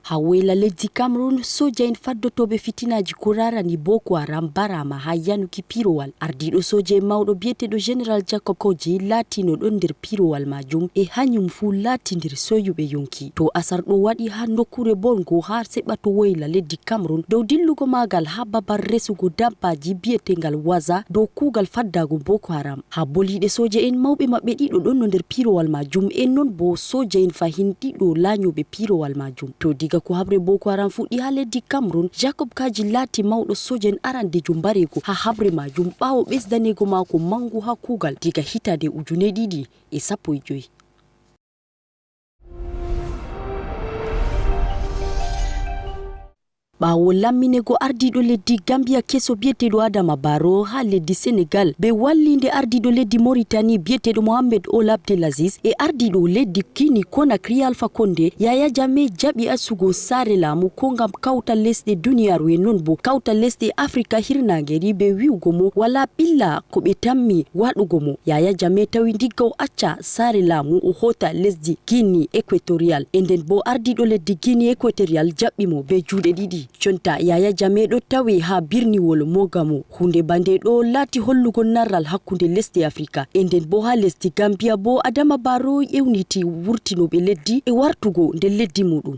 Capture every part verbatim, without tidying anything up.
Haa woyla lesdi Cameroun, sooja en faddotooɓe fitinaaji ko raarani Boko Haram mbaraama haa yanuki piirowal. Ardiiɗo sooja en mawɗo biyeteeɗo Général Jacob Kodji laatiino ɗon nder piirowal maajum, e hanyum fuu laati nder sooyuɓe yonki. To asar ɗo waɗi haa nokkuure bonngo haa seɓɓa to woyla lesdi Cameroun, dow dillugo maagal haa babal resugo dabbaaji biyeteengal Waza dow kuugal faddaago Boko Haram. Haa boliiɗe sooja en, mawɓe maɓɓe ɗiɗo ɗonno nder piirowal maajum, e non boo sooja en fahin ɗiɗo laanyooɓe piirowal maajum. To diga ko haɓre Boko Haram fuɗɗi haa lesdi Cameroun, Jacob Kodji laati mawɗo sooja en arandeejo mbareego haa haɓre maajum, ɓaawo ɓesdaneego maako manngu haa kuugal diga hitaande ujune ɗiɗi e sappo e joy. Ɓaawo lammineego ardiiɗo lesdi Gambia keso biyeteeɗo Adama Barrow haa lesdi Senegal, bee walliinde ardiiɗo lesdi Mauritanie biyeteeɗo Mohamed Ould Abdel Aziz e ardiiɗo lesdi Guinée Conakry Alpha Condé, Yaya Jammeh jaɓi asugo saare laamu ko ngam kawtal lesɗe duniyaaru e non boo kawtal lesɗe Afrika hirnaangeeri, bee wi'ugo mo walaa ɓilla ko ɓe tammi waɗugo mo. Yaya Jammeh tawi ndigga o acca saare laamu o hoota lesdi Guinée Equatorial. E nden boo ardiiɗo lesdi Guinée Equatorial jaɓɓi mo bee juuɗe ɗiɗi. Jonta Yaya Jammeh ɗo tawe haa birniwol Mogamo. Huunde bande ɗo laati hollugo narral hakkunde lesɗe Afrika. E nden boo haa lesdi Gambia boo Adama Barrow ewniti wurtinooɓe lesdi e wartugo nder lesdi muuɗum.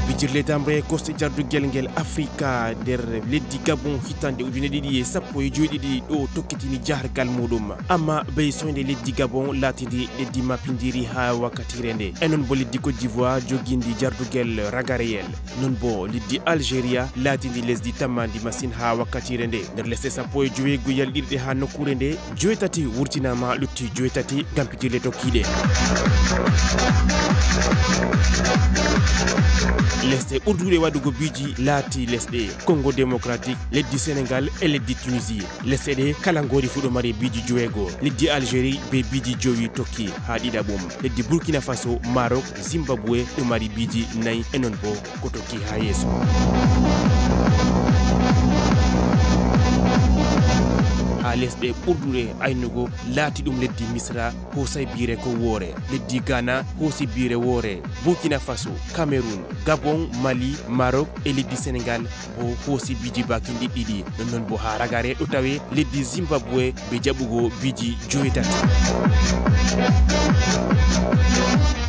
Pijirle tamre kosɗe jardugel ngel Afrika nder leddi Gabon hitande ujune ɗiɗi e sappo e joy ɗiɗi ɗo tokkitini jahargal muɗum. Amma bey soynde leddi Gabon latindi leddi mapindiri ha wakkatire nde. E non bo leddi Côte d'Ivoire jogindi jardugel ragareyel. Non bo leddi Algeria latindi lesdi tammandi masin ha wakkatire nde. Nder lesɗe sappo e joweego yalɗirɗe ha nokkure nde, joweetati wurtinaama, lutti joweetati ngam pijirle tokkiiɗe. Lesɗe ɓurduɗe waɗugo biiji laati lesɗe Congo Démocratique, leddi Sénégal e leddi Tunisie. Lesɗe ɗe kala ngoori fuu ɗo mari biiji joweego. Leddi Algérie be biiji jowi tokki ha ɗiɗaɓum. Leddi Burkina Faso, Maroc, Zimbabwe ɗo mari biiji nayi e non bo ko tokki ha yeeso. Ha lesɗe ɓurduɗe aynugo laati ɗum leddi Misra, hoosay biire ko woore. Leddi Ghana hoosi biire woore. Burkina Faso, Cameroun, Gabon, Mali, Maroc e leddi Sénégal bo hoosi biiji baakin ɗiɗɗiɗi. Non non bo ha ragare ɗo tawe leddi Zimbabwe be jaɓugo biiji joweetati.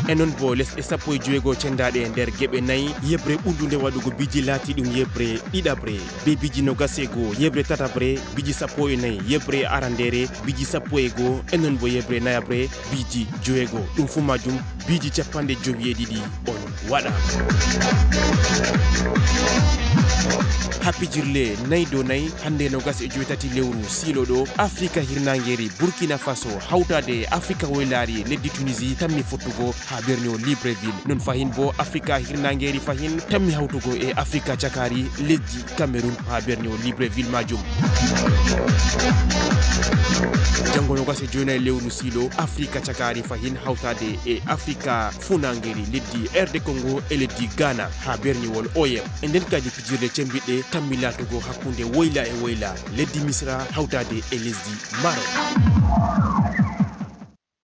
E non bo lesɗe sappo e joweego cendaɗe nder geɓe nayi, yeɓre ɓurdunde waɗugo biiji laati ɗum yeɓre ɗiɗaɓre, be biiji nogas e go, yeɓre tataɓre, biiji sappo e nayi, yeɓre arandere, biiji sappo e go, e non bo yeɓre nayaɓre, biiji joweego. Ɗum fu majum biiji capanɗe jowi e ɗiɗi on waɗaama. Ha pijirle nayi dow nayi, hande nogas e joweetati lewru siilo ɗo, Afrika hirnangeri, Burkina Faso, hawtaade e Afrika woylaari, leddi Tunisie tammi fottugo ha berniwol Libreville. Non fahin bo Afrika hirnangeri fahin tammi hawtugo e Afrika cakaari, leddi Cameroun, ha berniwol Libreville majum. Janngo nogas e jowenayi lewru siilo, Afrika cakaari fahin hawtaade e Afrika funangeri, leddi R D Congo e leddi Ghana ha berniwol O M. E nden kadi pijirle cembiɗɗe tammi laatugo hakkunde woyla e woyla, leddi Misra hawtaade e lesdi Maroc.